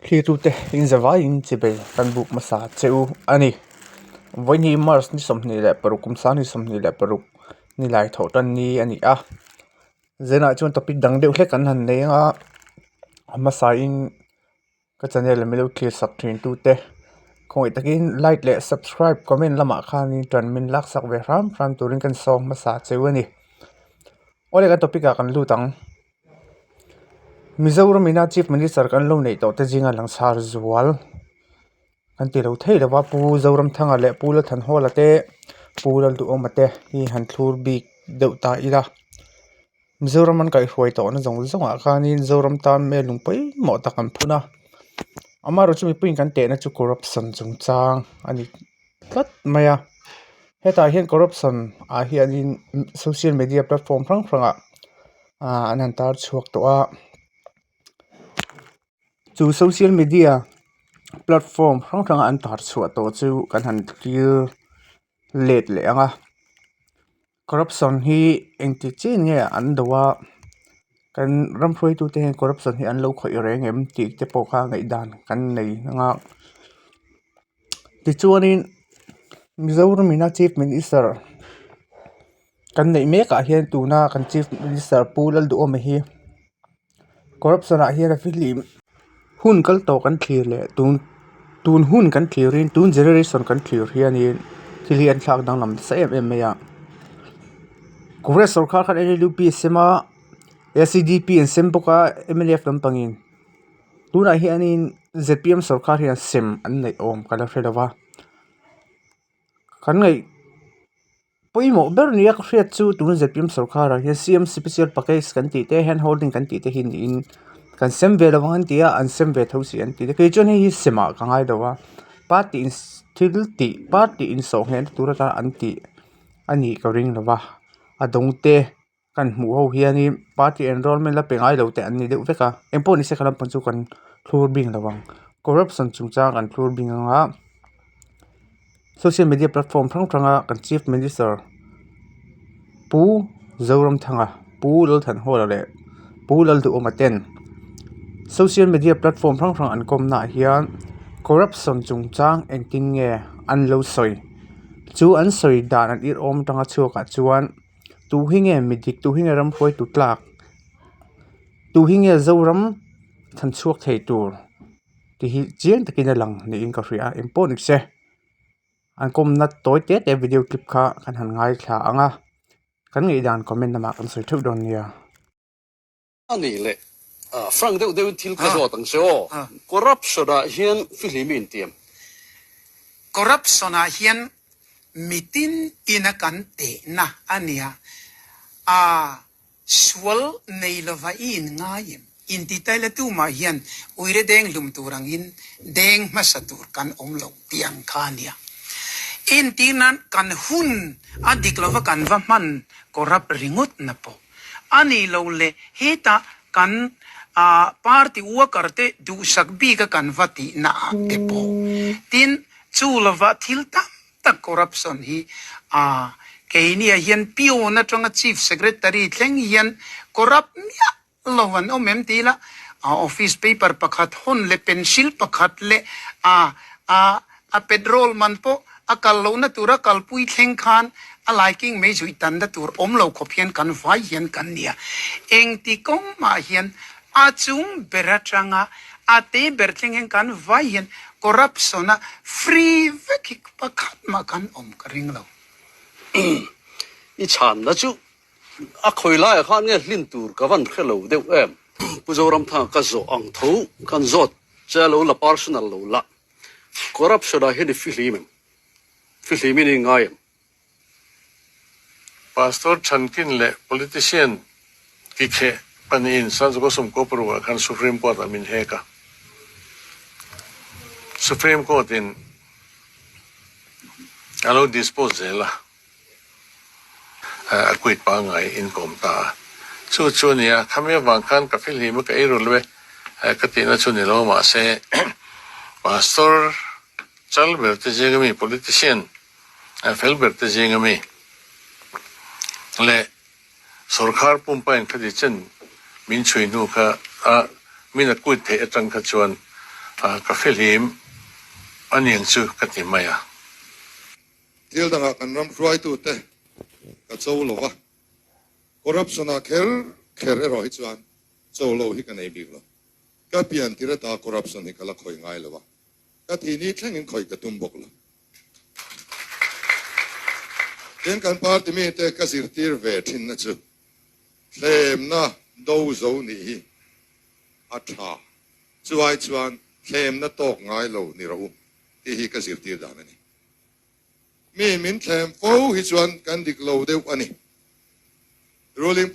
Thlirtute inzavaiin chibei kan buk hmasa che u a ni. Vawihnih March ni 26 kum sang ni 26 nilai thawh tan ni a ni a. Zenah chuan topic dang deuh hlek kan han nei ang a, a hmasain ka channel milo thlir sak thin tute khawngaih takin like leh subscribe comment lamah khanin tan min lak sak ve hram hram turin kan sawm hmasa che u a ni. Awle kan topic ah kan lut ang. Mizoram ina Chief Minister kan lo neih tawh te zinga langsar zual kan ti lo thei lova Pu Zoramthanga leh Pu Lalthanhawla te Pu Lalduhawma te hi han thlur bik deuh ta ila. Mizoram an kaihhruai tawhna zawng zawngah khanin Zoram tan hmel lung pawimawh tak an phun a, amaherawhchu mipuiin kan tehna chu corruption chungchang a ni tlat mai a, hetah hian corruption ah hianin social media platform hrang hrangah ah an han tar chhuak tawh a, chu social media platform hrang hranga an tar chhuah tawh chu kan han thlir let leh ang a. Corruption hi engti chin nge an do a, kan ram hruaitute hian corruption hi an lo khawih reng em tih te pawh kha ngaihdan kan nei ang a. Tichuanin Mizoram ina Chief Minister kan neih mek ah hian tuna kan Chief Minister Pu Lalduhawma hi Corruption ah hian a fihlim hun kal tawh kan thlir leh tun tun hun kan thlir in tun generation kan thlir hianin thil hi an thlak danglam nasa em em mai a Congress sawrkar khan N L U P a sem a S E D P an sem bawk a M N F lampangin tunah hianin Z P M sawrkar hian sem an neih awm ka la hre lo va kan ngaih. Pawimawh ber nia ka hriat chu tun zpm sawrkharah hian cm special package kan tih te hand holding kan tih te hi niin kan sem ve lo ang an ti a an sem ve tho si an ti te kei chuan hei hi sem ah ka ngai lo a party in thil tih party insawh nghehna tur atana an tih a nih ka ring lo va a dawng te. Kan hmuh ho hianin party enrollment la pe ngai lo te an ni deuh vek a engpawh ni se kha lampang chu kan thlur bing lo ang corruption chungchang kan thlur bing ang a social media platform hrang hrang a kan chief minister Pu Zoramthanga Pu Lalthanhawla leh Pu Lalduhawma ten social media platform hrang hrang an kawmna ah hian corruption chungchang engtin nge an lo sawi chu an sawi dan an irhawm atanga chhuak ah chuan. Tu hi nge mi dik tu hi nge ram hruai tu tlak tu hi nge zoram than chhuak thei tur tih hi chiang takin a lang niin ka hria a engpawh ni se an kawmna tawi te te video clip kha kan han ngaithla ang a kan ngaihdan comment lamah kan sawi theuh dawn nia. A nih leh frank deuh deuhin thil ka zawt ang che aw. Corruption ah hian fihlim i intiam. Corruption ah hian mitin ina kan tehna a nia. A sual nei lova i in ngai em? Intitaila tumah hian uire deng hlum tur angin deng hmasa tur kan awm lo tih ang kha a nia. Entir nan kan hun a dik lova kan va hman corrupt ringawt na pawh A nih lo le, hetah kan party worker te duhsak bik a kan va tihna ah te pawh. Tin, chu lova thil tam tak corruption hi keini ah hian peon atanga chief secretary thleng hian corrupt miah lo an awm em ti ila, office paper pakhat hawn leh pencil pakhat leh A petrol man pawh a kal lohna tura kalpui thleng khan a laiking mei zuih tanna tur awm lo khawp hian kan vai hian kan nia. Engti kawng mah hian a chung ber atanga a te ber thleng hian kan vai hian corruption a free vek hi pakhat mah kan awm ka ring lo. I chhanna chu a khawi laiah khan nge hlin tur ka van hre lo deuh em? Pu Zoramthanga ka zawh ang tho kan zawt che lo la personal lo la. Corruption ah hian i fihlim em? Fihlim in i ngai em? Pastor Thankin leh politician Kikhe pahnihin Sanzukosum Koparuk ah khan Supreme Court ah min hek a. Supreme Court in a lo dispose zel a. A quit pangngai in ka awm ta a. Chu chu a nia, khami avang khan ka fihlim a ka ei ru lo e ka tihna chu ni lo mahse Pastor chal ber te zing ami, politician fel ber te zing ami leh sorkar pumpa in khati chen min chhui hnu kha a min a quit theih atang kha chuan. Ka fihlim a niang chu ka ti mai a. Thil dangah kan ram hruaitute ka cho lo va, corruption-ah kher kher erawh hi chuan cho lo hi ka nei bik lo. Ka pian tir ata corruption hi ka la khawi ngai lo a, ka thih ni thlengin khawi ka tum bawk lo. Tin, kan party mite ka zirtir ve thinna chu thlemna do zo nih hi a tha. Chuai chuan thlemna tawk ngai lo ni rawh u tih hi ka zirtir dan a ni. Mi min thlem fo hi chuan kan dik lo deuh a ni. Ruling.